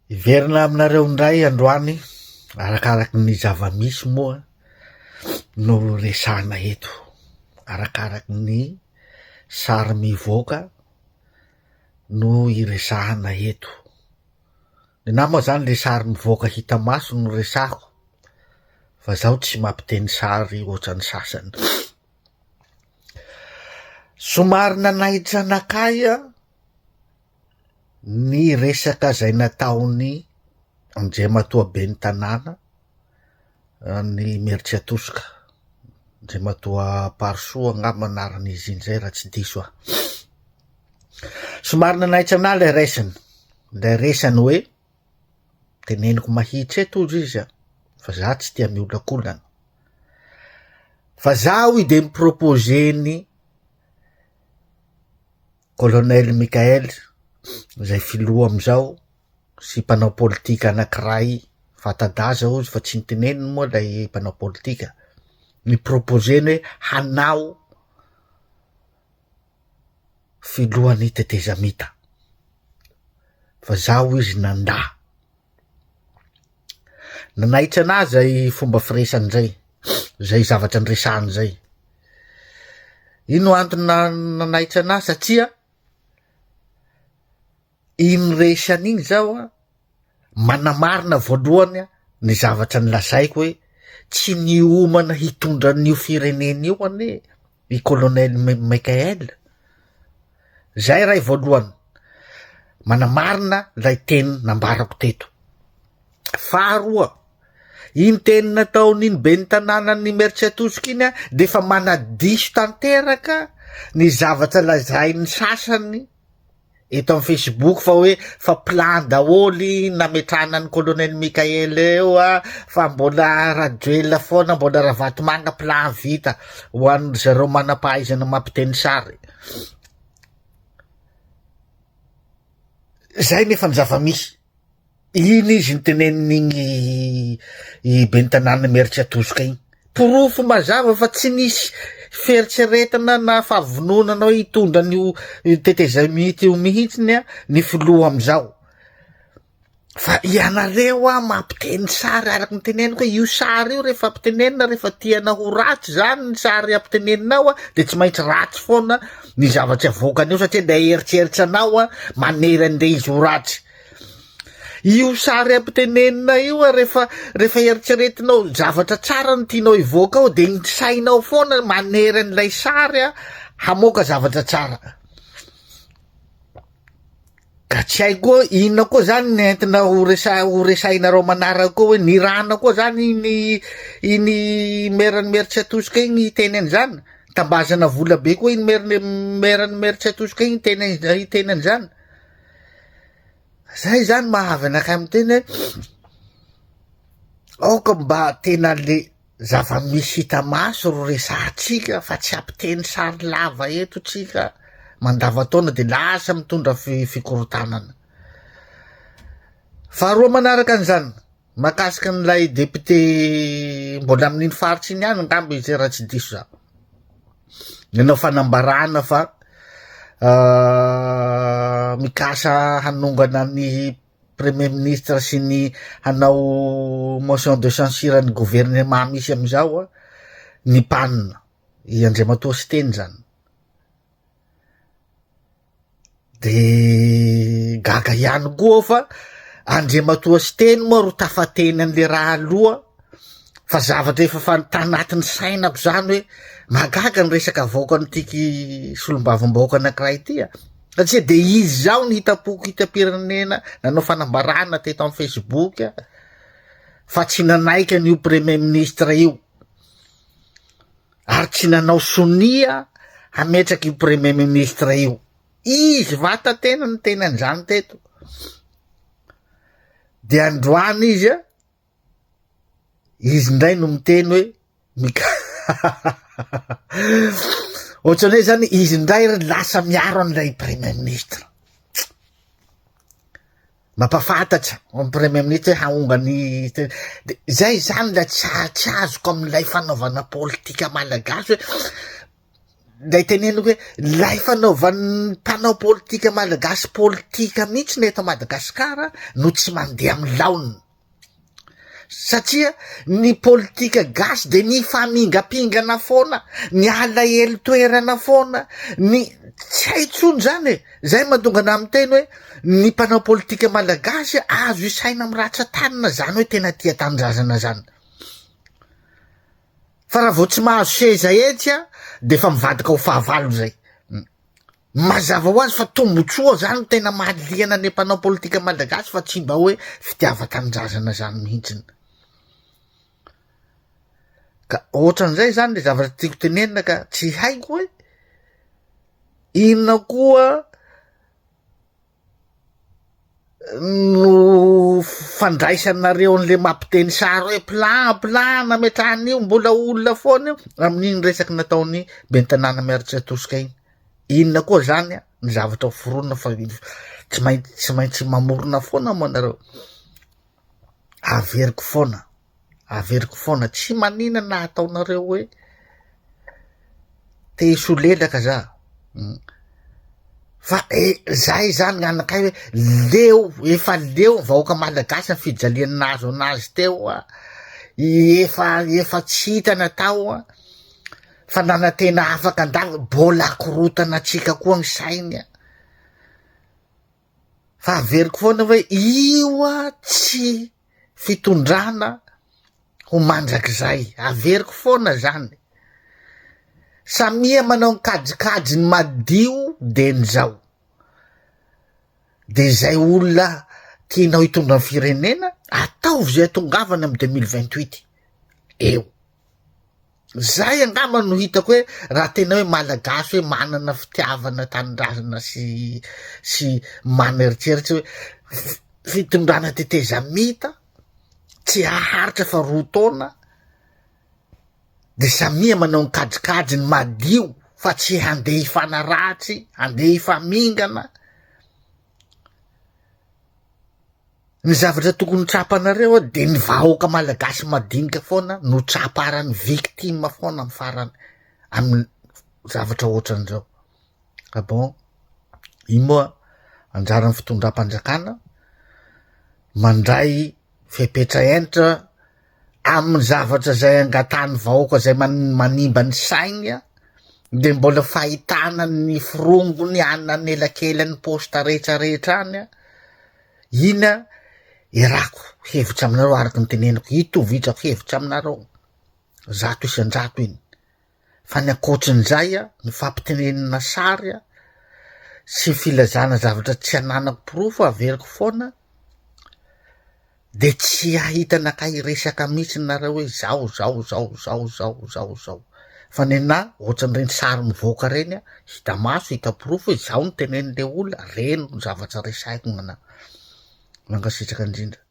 Hiverina aminareo indray androany arakaraky ny zava-misy moa no resahana eto, arakaraky ny sary mivoaka no iresahana eto. Ny anahy moa zany le sary mivoaka hita maso no resahako fa zaho tsy mampiteny sary ohatran'ny sasany. Somary nanaitra anakahy ny resaka zay nataon'i Andriamatoa ben'ny tanàna any Imerintsiatosika, Andriamatoa Parisoa angamba anaran'izy iny zay raha tsy diso aho. Somary nanaitra anahy lay resany, lay resany hoe teneniko mahitsy eto hozy izy a, fa za tsy tia miolakolana, fa za hoy de mi-proposer-n'ny colonel Mickaël zay filoha amizao sy mpanao politika anakiray fanta-daza hozy fa tsy noteneniny moa lay mpanao politika, ni-proposer-ny hoe hanao filohan'ny tetezamita fa zaho izy nandà. Nanaitra anahy zay fomba firesany zay, zay zavatra niresahany zay. Ino antony na- nanaitra anahy satria iny resany iny zao a manamarina voalohany a ny zavatra nolazaiko hoe tsy niomana hitondra an'io firenena io anie i colonel Mickael, zay ray voalohany manamarina lay teny nambarako teto. Faharoa, iny teny nataon'iny ben'ny tanànan'i Imerintsiatosika iny a de efa manadiso tanteraka ny zavatra lazain'ny sasany eto amin'ny facebook fa hoe fa plan daholo nametrahana an'i colonel Mickael eo a, fa mbola Rajoelina foana, mbola Ravatomanga plan vita ho an'ny zareo manam-pahaizana mampiteny sary. Zay nefa ny zava-misy. Iny izy nitenenin'igny i ben'ny tanàna Imerintsiatosika igny. Porofo mazava fa tsy nisy fieritreretana na fahavononana hoe hitondra an'io tetezamita io mihitsiny ny filoha am'zao. Fa ianareo a mampiteny sary araky ny teneniko hoe io sary io rehefa ampitenenina rehefa tiana ho ratsy zany ny sary ampiteneninao a de tsy maintsy ratsy foana ny zavatry avoakany eo satria le eritreritranao a manery an'le izy ho ratsy. Io sary ampitenenina io a rehefa rehefa eritreretinao zavatra tsara no tianao hivoaka ao de ny sainao foana manery an'ilay sary a hamoaka zavatra tsara. Ka tsy haiko koa inona koa zany ny entina ho resa- ho resahinareo manaraka koa hoe nirahana koa zany iny iny maire an'Imerintsiatosika iny hiteny an'izany, tambazana vola be koa iny maire maire an'Imerintsiatosika iny hiteny hiteny an'izany. Zay zany mahavy anakahy miteny hoe aoka mba tena le zava-misy hita maso ro resahantsika fa tsy hampiteny sary lava eto tsika mandavantaona de lasa mitondra fi- fikorontanana. Faharoa manaraka an'izany, mahakasika an'ilay député mbola amin'iny faritra iny ihany angamba izy raha tsy diso za, nanao fanambarana fa mikasa hanongana ny premier ministre sy ny hanao motion de censure ny gouvernement misy amizao ny PAN, i Andriamatoa Siteny zany. De gaga ihany koa aho fa Andriamatoa Siteny moa ro tafateny an'le raha aloha fa zavatra efa fa tanatin'ny sainako zany hoe mahagaga ny resaka avoakan'ity ki- solombavambahoaka anankiray ity a, satria de izy zao ny hitam-poko hitam-pirenena nanao fanambarana teto amin'ny facebook a, fa tsy nanaiky an'io premier ministre io. ary tsy nanao sonia hametraka io premier ministre io, izy vata-tena no niteny an'izany teto, de androany izy a, izy ndray no miteny hoe mika- ohatrany hoe zany izy ndray ry lasa miaro an'ilay premier ministre. Mampafantatra amin'ny premier ministre hoe haongany de zay zany la tsy tsy azoko amin'ilay fanaovana politika malagasy hoe. Lay teneniko hoe lay fanaovan'ny mpanao politika malagasy politika mihitsy ny eto Madagasikara no tsy mandeha amin'ny laoniny. Satria ny politika gasy de ny famingampingana foana, ny alahelo toerana foana, ny tsy hay intsony zany e, zay mahatonga anah miteny hoe ny mpanao politika malagasy azo isaina amy ratsan-tanana zany hoe tena tia tanindrazana zany. Fa raha vao tsy mahazo seza etsy a, de efa mivadika ho fahavalo zay. Mazava ho azy fa tombotsoa zany no tena mahaliana ny mpanao politika malagasy fa tsy mba hoe fitiavan-tanindrazana zany mihitsiny. Ka ohatran'izay zany le zavatra tiako tenenina ka tsy haiko hoe inona koa no fandraisanareo an'le mampiteny sary hoe plan plan nametrahana io mbola olona foana io amin'iny resaky nataon'ny ben'ny tanàna Miarintsiatosika iny, inona koa zany a ny zavatra ho foronina fa tsy maintsy tsy maintsy mamorona foana moa nareo, averiko foana. Averiko foana, tsy manina na ataonareo hoe te hisolelaka za, fa e zay zany gn'anakay hoe leo, efa leo ny vahoaka malagasy ny fijaliana nahazo anazy teo a, efa efa tsy hita ny atao a, fa nanantena afaka andalo, mbola akorotana antsika koa ny sainy a, fa averiko foana hoe io a tsy fitondrana ho mandrakizay, averiko foana zany, samia manao ny kajikajiny madio de ny zao, de zay olona tianao hitondra ny firenena ataovy zay atongavany amy deux mille vingt huit eo. Zay angamba no hitako hoe raha tena hoe malagasy hoe manana fitiavana tanindrazana sy sy maneritreritra hoe fitondrana tetezamita tsy haharitra fa roa taona de samia manao ny kajikajiny madio fa tsy handeha hifanaratsy, handeha hifamingana. Ny zavatra tokony tsapanareo a de ny vahoaka malagasy madinika foana no tsaparany victime foana amy farany amy zavatra ohatran'izao, ah bon io moa anjaran'ny fitondram-panjakana mandray fepetra hentitra amin'ny zavatra zay angatahan'ny vahoaka zay man- manimba ny sainy a, de mbola fahitana ny forongony any anelakelan'ny poste rehetrarehetra any a, iny a iarahako hevitra aminareo araka ny teneniko, itovizako hevitra aminareo 100% iny, fa ny ankoatrin'izay a, ny fampitenenana sary a, sy filazana zavatra tsy ananako porofo averiko foana, de tsy hahita anakahy hiresaka mihitsy nareo hoe zao zao zao zao zao zao zao, fa nenah ohatran'ireny sary mivoaka reny a, hita maso hita porofo hoe zao no tenenin'le olona, reny no zavatra resahiko gn'anah, mankasitraka indrindra.